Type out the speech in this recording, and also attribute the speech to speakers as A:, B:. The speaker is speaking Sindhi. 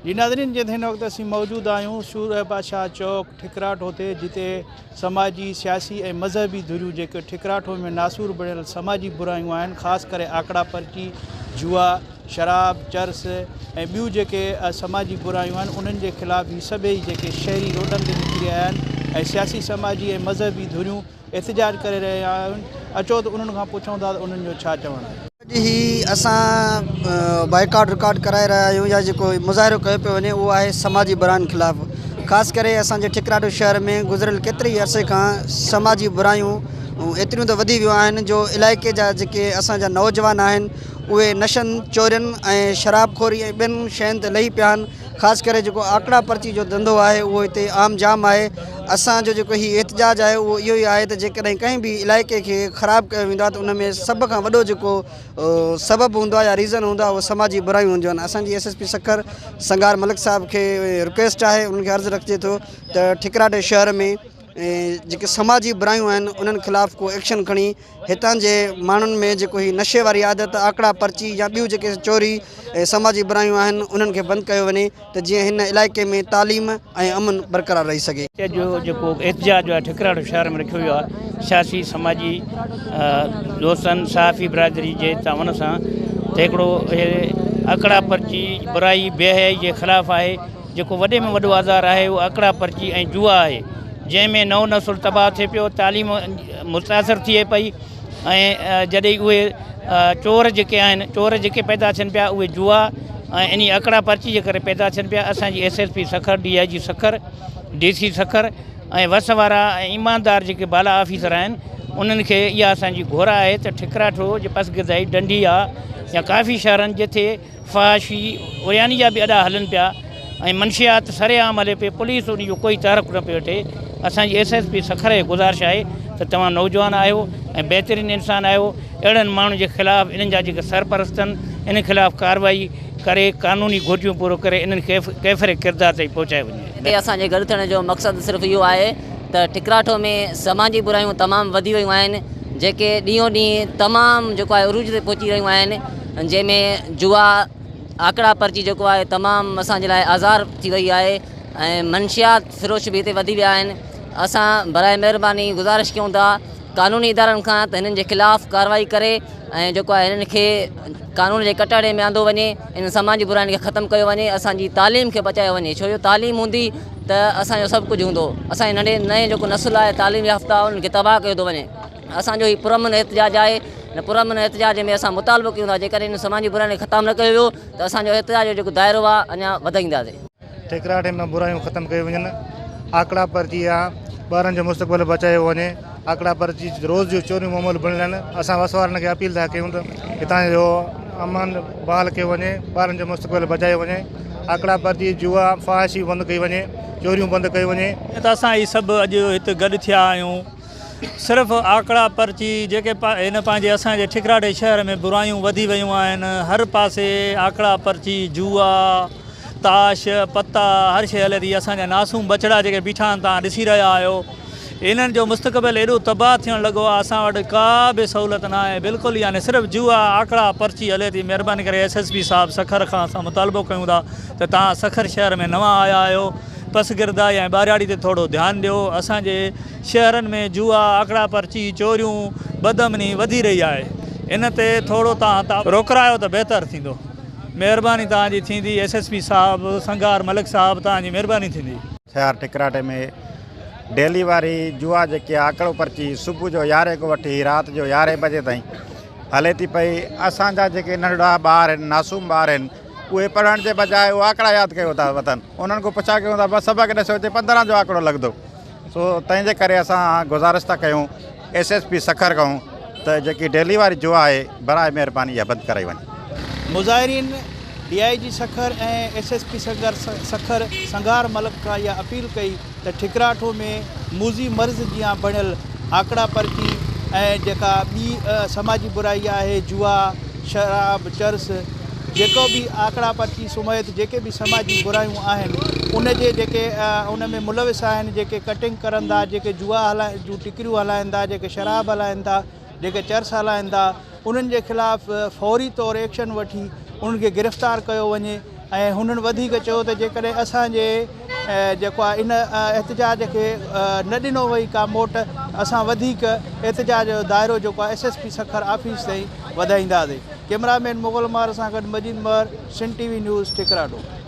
A: جي ناظرين جت هن وقت اسين موجود آهيون سوره بادشاهه چوڪ ٺڪراٺو تي جتي سماجي سياسي ۽ مذهبي ڌريون جيڪي ٺڪراٺو ۾ ناسور بڻيل سماجي برايون آهن خاص ڪري آڪڙا پرچي جوا شراب چرس ۽ ٻيون جيڪي سماجي برايون آهن انهن جي خلاف هي سڀئي جيڪي شهري روڊن تي نڪري آيا آهن ۽ سياسي سماجي ۽ مذهبي ڌريون احتجاج ڪري رهيا آهن اچو ته انهن کان پڇون ٿا ته انهن جو ڇا چوڻ آهي.
B: اڄ هي اسان بائيڪاٽ رڪارڊ ڪرائي رهيا آهيون يا جيڪو مظاهرو ڪيو پيو وڃي اهو آهي سماجي براين خلاف خاص ڪري اسان جي ٺڪراٺو شهر ۾ گذريل ڪيتري ئي عرصي کان سماجي برايون ايتريون ته وڌي ويون آهن جو علائقي جا جيڪي اسان جا نوجوان آهن اهي نشن چورين ۽ شراب خوري ۽ ٻين شين تي لهي پيا آهن خاص ڪري جيڪو آڪڙا پرچي جو ڌنڌو آهي اهو هتي عام جام آهي اسان جو جيڪو هي احتجاج آهي اهو اهو ئي آهي ته جيڪڏهن ڪنهن به علائقي کي خراب ڪيو ويندو آهي ته ان ۾ سڀ کان وڏو جيڪو سبب هوندو آهي يا ريزن هوندو آهي اهو سماجي برايون هونديون آهن اسان جي S S P Sukkur Sanghar Malik صاحب کي رڪويسٽ آهي انهن کي عرض رکجي ٿو ته ٺڪراٽي شهر ۾ جيڪي سماجي برايون آهن انهن خلاف ڪو ايڪشن کڻي هتان جي ماڻهن ۾ جيڪو هي نشي واري عادت، آڪڙا پرچي يا ٻيون جيڪي چوري ۽ سماجي برايون آهن انهن کي بند ڪيو وڃي ته جيئن هن علائقي ۾ تعليم ۽ امن برقرار رهي سگهي.
C: اڄ جو جيڪو احتجاج آهي ٺڪراٺو شهر ۾ رکيو ويو آهي سياسي سماجي دوستن صحافي برادري جي تعاون سان ته هڪڙو اڪڙا پرچي برائي بي حيائي جي خلاف آهي جيڪو وڏي ۾ وڏو آزار آهي اهو اڪڙا پرچي ۽ جوا آهي جنهن ۾ نئون نسل تباهه ٿئي پيو تعليم متاثر ٿئي پئي ۽ جڏهن اهي چور جيڪي آهن چور جيڪي پيدا ٿين پيا اهي جوا ۽ انهي اڪڙا پرچي جي ڪري پيدا ٿين پيا اسان جي S S P Sukkur D I G Sukkur D C Sukkur ۽ وس وارا ۽ ايماندار جيڪي بالا آفيسر آهن انهن کي اها اسان جي گهر آهي ته ٺڪراٺو جي پسگردائي ڊنڊي آ يا ڪافي شهرن جتي فحاشي عرياني جا به اڏا هلن پيا ۽ منشيات سرعام هلي پئي پوليس ان جو ڪوئي تحرڪ نه پئي وٺي اسان جي ايس ايس پي سکر کي گذارش آهي ته توهان نوجوان آهيو ۽ بهترين انسان آهيو اهڙن ماڻهن جي خلاف انهن جا جيڪي سرپرست آهن انهن خلاف ڪارروائي ڪري قانوني گهرجون پورو ڪري انهن کي ڪيفر ڪردار تائين پهچايو وڃي.
D: هتي اسان جي گڏ ٿيڻ جو مقصد صرف اهو آهي ته ٺڪراٺو ۾ سماجي برايون تمام وڌي ويون آهن جيڪي ڏينهون ڏينهن تمام جيڪو آهي عروج تي پهچي رهيون آهن جنهن ۾ جوا آڪڙا پرچي جيڪو آهي تمام اسان جي لاء آزار ٿي وئي آهي ۽ منشيات فروش به هتي وڌي ويا آهن اسان برائي مهرباني گذارش ڪيون ٿا قانوني ادارن کان ته هنن جي خلاف ڪارروائي ڪري ۽ جيڪو آهي هنن کي قانون جي ڪٽهڙي ۾ آندو وڃي انهن سماجي براين کي ختم ڪيو وڃي اسان جي تعليم کي بچايو وڃي ڇو جو تعليم هوندي ته اسان جو سڀ ڪجهه هوندو اسان جي ننڍي نئين جيڪو نسل آهي تعليم يافته انهن کي تباهه ڪيو ٿو وڃي اسان جو هي پرامن احتجاج آهي هن پرامن احتجاج ۾ اسان مطالبو ڪيون ٿا جيڪڏهن انهن سماجي براين کي ختم نه ڪيو ويو ته اسان جو احتجاج جو جيڪو دائرو آهي اڃا وڌائينداسين.
E: ٺيڪراٺي ۾ برايون ختم ڪيون وڃن، آڪڙا پرچي يا ٻارن جو مستقبل بچايو وڃي، آڪڙا پرچي روز جون چوريون معمول بڻيل آهن، اسان وس وارن کي اپيل ٿا ڪيون ته هتان جو امن بحال ڪيو وڃي، ٻارن جو مستقبل بچايو وڃي، آڪڙا پرچي، جوا، فحاشي بند ڪئي وڃي، چوريون بند ڪيون وڃي.
A: ته اسان هي سڀ اڄ هت گڏ ٿيا آهيون. صرف آڪڙا پرچي جيڪي هن پنهنجي اسان جي ٺڪراٺي شهر ۾ برايون وڌي ويون آهن هر پاسي آڪڙا پرچي جوا تاش پتا هر شي هلي ٿي اسان جا ناسوم ٻچڙا جيڪي بيٺا آهن توهان ڏسي رهيا آهيو انهن جو مستقبل ايڏو تباهه ٿيڻ لڳو آهي اسان وٽ ڪا به سهولت نه آهي بلڪل يعني صرف جوا آڪڙا پرچي هلي ٿي مهرباني ڪري ايس ايس پي صاحب سکر کان اسان مطالبو ڪيون ٿا ته توهان سکر شهر ۾ نوان آيا آهيو پسگردائي ۽ ٻهراڙي تي ٿورو ڌيان ڏيو اسان جي شهرن ۾ جوا، آڪڙا پرچي، چوريون، بدامني وڌي رهي آهي ان تي ٿورو توهان روڪرايو ته بهتر ٿيندو مهرباني توهان جي ٿيندي ايس ايس پي صاحب سنگهار ملڪ صاحب توهان جي مهرباني ٿيندي.
E: شهر ٺڪراٽي ۾ ڊيلي واري جوا جيڪي آڪڙو پرچي صبح جو يارهين کان وٺي رات جو يارهين بجي تائين هلي ٿي پئي اسان جا جيڪي ننڍڙا ٻار آهن معصوم ٻار آهن اهي پڙهڻ جي بجاء اهي آڪڙا ياد ڪيو ٿا وتن انهن کان پڇا ڪيون ٿا بس سبق ڏسو چي 15 جو آڪڙو لڳندو سو تنهن جي ڪري اسان گذارش ٿا ڪيون ايس ايس پي سکر کان ته جيڪي ڊيلي واري جوا آهي براء مهرباني اها بند ڪرائي وڃي.
A: مظاهرين D I G Sukkur ۽ S S P Sukkur Sanghar Malik کان اها اپيل ڪئي ته ٺڪراٺو ۾ موذي مرض جيان بڻيل آڪڙا پرچي ۽ جيڪا ٻي سماجي برائي آهي جوا، شراب، چرس جيڪو به آڪڙا پرچي سميت جيڪي به سماجي برايون آهن ان جي جيڪي ان ۾ ملوث آهن جيڪي ڪٽنگ ڪرن ٿا جيڪي جوا هلائن جون ٽڪريون هلائن ٿا جيڪي شراب هلائن ٿا جيڪي چرس هلائن ٿا انهن جي خلاف فوري طور ايڪشن وٺي انهن کي گرفتار ڪيو وڃي.
F: ۽ هنن وڌيڪ چيو ته جيڪڏهن اسان جي جيڪو آهي ان احتجاج کي نه ڏنو وئي ڪا موٽ اسان وڌيڪ احتجاج جو دائرو جيڪو آهي S S P Sukkur office تائين وڌائينداسين. ڪئميرا مين مغل مهر سان گڏ Majeed Mehar, Sindh T V news, Thikratho.